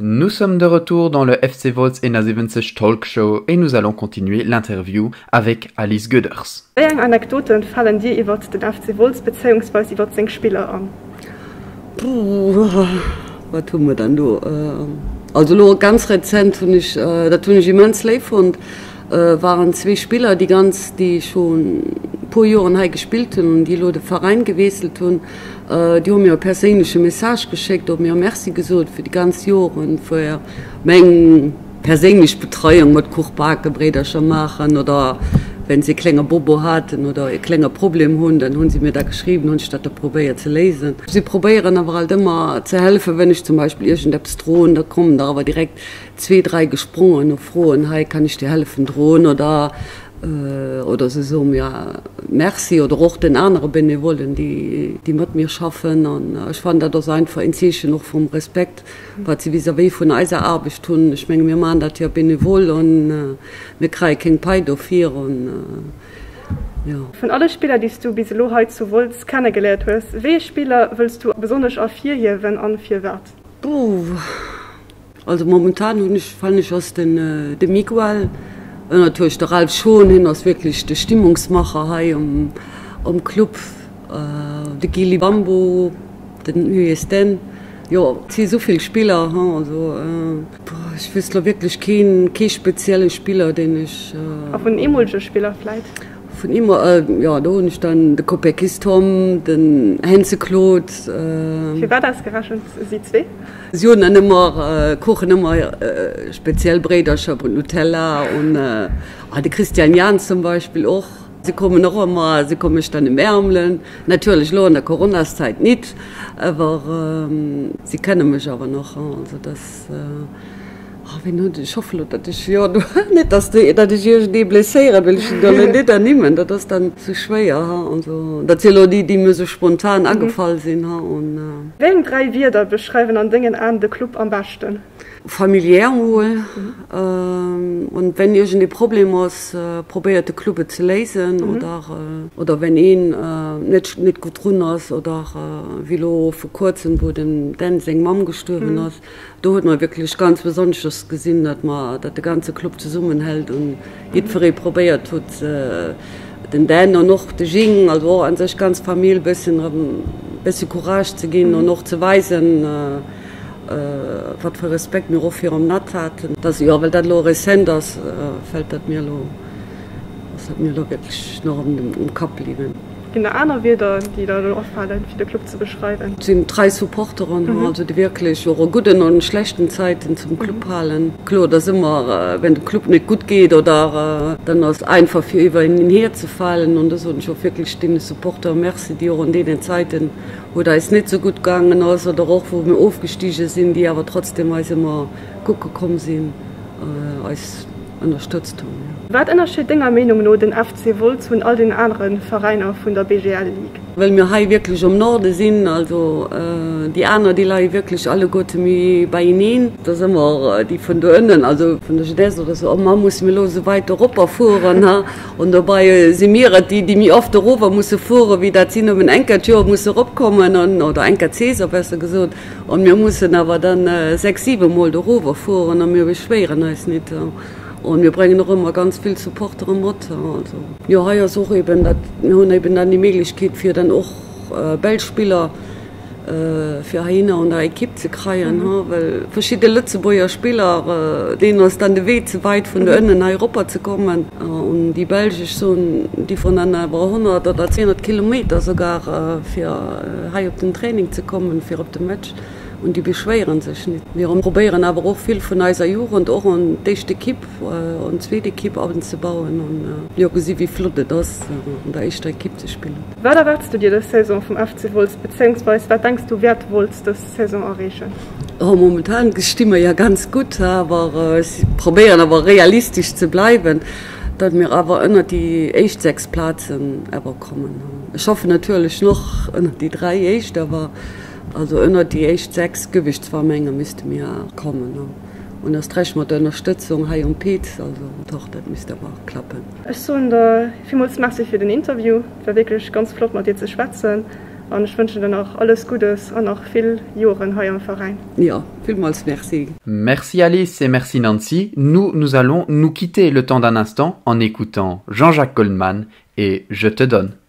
Nous sommes de retour dans le FC Wolz 71 Talk Show et nous allons continuer l'interview avec Alice Goeders. Wéi eng Anekdoten falen dir iwwert den FC Wolz bezéiungsweis iwwert seng Spiller an? Puh, wat hu mer dann do? Also elo ganz rezent hunn ech, dat hunn ech immens léif fonnt, waren zwee Spiller, déi ganz, déi scho puer Joren hei gespillt hunn an déi elo de Veräin gewiesselt hunn. Déi hu mir e perséinleche Message geschéckt, hu mir Merci gesot fir déi ganz Joren, fir meng perséinlech Betreiung mat Kuch baken, Bréidercher maachen oder wenn se e klenge Bobo haten oder e klenge Problem hunn, dann hu si mir da geschriwwen, hunn ech dat da probéiert ze léisen. Si probéieren awer alt ëmmer ze helfen, wenn ech zum Beispill iergendeppes droen, da kommen der awer direkt zwee, dräi gesprongen a froen, hei kann ech dir hellefen droen oder Oder se soe mir Merci oder och den anere Benevollen, déi mat mir schaffen. An ech fannen, dat ass einfach een Zeechen och vum Respekt, wat si vis-à-vis vun eiser Aarbecht hunn. Ech menge mir maachen dat jo benevol an mir kreie keng Pai dofir. An jo. Vun alle Spiller, déi s du bis elo hei zu Wolz kennegeléiert hues, wéi ee Spiller wëlls du besonnesch ervirhiewen an firwat? Bouh. Also momentan hunn ech, fannen ech ass den de Miguel, natierlech de Ralph Schon, hien ass wierklech de Stimmungsmacher hei um um Club, de Guy Libambo, den Hues Den, jo et si souvill Spiller ha, also ech wüsst lo wierklech keen kee spezielle Spiller deen ech. A vun eemolege Spiller vläit? Vun eemol, jo do hunn ech dann de Kopeckis Tom, den Henze Claude. Firwat ausgerechent si zwee? Si hunn dann ëmmer, kochen ëmmer speziell Bréidercher mat Nutella un, ah de Christian Jahns zum Beispill och. Si kommen och ëmmer, si komme mech dann ëmäermelen, natierlech elo an der Coronaszäit nit, awer si kenne mech awer nach, also dass. Oh, ween huet, ech hoffen elo, datt ech, jo, net datt de, datt ech iergendee blesséieren, well ech en elo net ernimmen, dat ass dann sou schwéier, ha, also dat si elo déi, déi mir sou spontan agefall sinn, ha, an. Wéi eng 3 Wierder beschreiwen an dengen Aen de Club am beschten? Familiär mol, an wenn iergendee Problem ass, probéiert de Club et ze léisen, oder, oder wenn een net, net gutt drun ass, oder wéi elo vu kuerzem, wou dem Dan seng Mamm gestuerwen ass, Do huet mer wierklech ganz besonnesches gesinn, datt mer, datt de ganze Club zesummenhält un jiddweree probéiert hutt, den Dan an och de Jing, also och an sech ganz Famill bëssen erëm bësse Courage ze ginn an och ze weisen, wat fir Respekt mir och virum Nat haten. Dass, jo, well dat elo rezent ass, fält dat mir elo, ass dat mir elo wierklech nach um Kapp bliwwen. Ginn der aner Wierder, déi der elo afalen, fir de Club ze beschreiwen? Et sinn trei Supporteren, also déi wierklech och a gudden an schlechten Zäiten zum Club halen. Kloer, et ass ëmmer, wenn dem Club net gutt geet oder dann ass einfach fir iwwer een hierzefalen. An do soen ech och wierklech deene Supportere Merci, déi och an deenen Zäiten, wou et eis net esou gutt gaangen ass oder och wou mir ofgestige sinn, déi awer trotzdem eis ëmmer kucke komm sinn, eis ënnerstëtzt hunn. Wat ënnerscheet denger Meenung no den FC Wolz vun all den anere Veräiner vun der BGL Ligue? Well mir hei wierklech am Norde sinn, also déi aner déi leie wierklech alleguerte méi beieneen. Da si mer déi vun do ënnen, also vun der Jeunesse oder sou, oh ma musse mir elo esou wäit eropper fueren, ha? An dobei si mir et, déi déi méi oft erower musse fueren, wéi dat si nëmmen eng Kéier d'Joer musse eropkommen an, oder eng Kéier d'Saison besser gesot. An mir mussen awer dann 6, 7 mol dorower fueren a mir beschwéieren eis nit. An mir bréngen och ëmmer ganz vill Supportere mat. Also jo, hei ass och eben dat, mir hunn eben dann déi Méiglechkeet fir dann och belsch Spiller fir heihinner an der Ekipp ze kreien, well verschidde Lëtzebuerger Spiller, deenen ass dann de Wee ze wäit vun do ënnen hei eropper ze kommen. An déi Belsch, ech soen, déi fueren dann awer 100 oder 200 Kilometer sougar fir hei op den Training ze kommen, fir op de Match. An déi beschwéiere sech net. Mir probéieren awer och vill vun eiser Jugend och an d'éischt Ekipp, an d'zweet Ekipp anzebauen an jo gesi wéi flott et ass an der éischter Ekipp ze spillen. Wat erwaarts du dir dës Saison vum FC Wolz, bezéiungsweis wat denks du wäert Wolz dës Saison erreechen? Oh, momentan sti mer jo ganz gutt, awer ech probéieren awer realistesch ze bleiwen, datt mir awer ënnert déi éischt 6 Plazen awer kommen. Ech hoffen natierlech nach ënnert déi 3 éischt, awer also ënnert déi éischt 6 géif ech zwar mengen, misste mir kommen. An erst recht mat der Ënnerstëtzung hei um Piz, also doch, dat misst awer klappen. Ech soen der villmools Merci fir den Interview, et war wierklech ganz flott mat dir ze schwätzen. An ech wënschen der nach alles Guddes an nach vill Joren hei am Veräin. Jo, villmools Merci. Merci Alice et merci Nancy. Nous, nous allons nous quitter le temps d'un instant en écoutant Jean-Jacques Goldman et Je te donne.